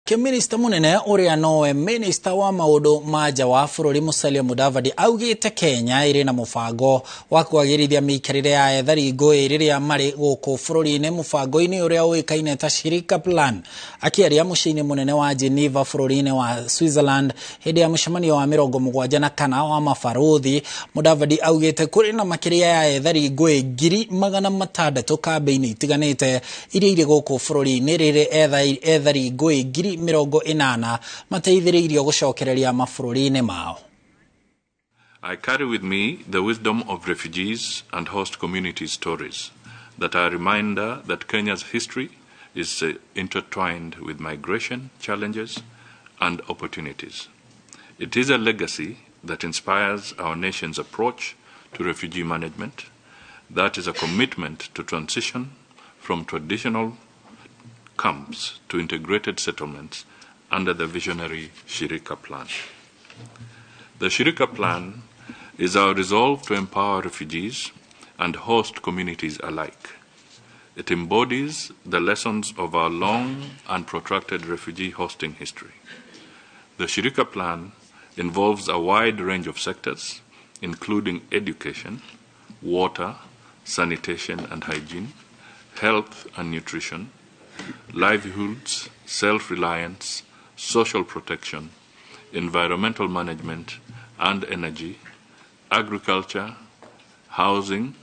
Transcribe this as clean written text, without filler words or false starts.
Kĩminista mũnene ũrĩa nowe minista wa maũndũ ma nja wa bũrũri Musalia Mudavadi augĩte Kenya ĩrĩ na mũbango wa kwagĩrithia mĩikarĩre ya ethari ngũĩ rĩrĩa marĩ gũkũ bũrũri-inĩ mũbango-inĩ ũrĩa ũĩkaine ta Shirika Plan. Akĩaria mũciĩ-inĩ mũnene wa Geneva bũrũri-inĩ wa Switzerland hĩndĩ ya mũcemanio wa 74 wa mabarũthi, Mudavadi augĩte kũrĩ na makĩria ya ethari ngũĩ 600,000 kambĩ-inĩ itiganĩte iria irĩ gũkũ bũrũri-inĩ rĩrĩ ethari ngũĩ 80,000 mateithĩrĩirio gũcokereria mabũrũri-inĩ mao. I carry with me the wisdom of refugees and host community stories that are a reminder that Kenya's history is intertwined with migration challenges and opportunities. It is a legacy that inspires our nation's approach to refugee management. That is a commitment to transition from traditional camps to integrated settlements under the visionary Shirika Plan. The Shirika Plan is our resolve to empower refugees and host communities alike. It embodies the lessons of our long and protracted refugee hosting history. The Shirika Plan involves a wide range of sectors, including education, water, sanitation and hygiene, health and nutrition, livelihoods, self-reliance, social protection, environmental management and energy, agriculture, housing,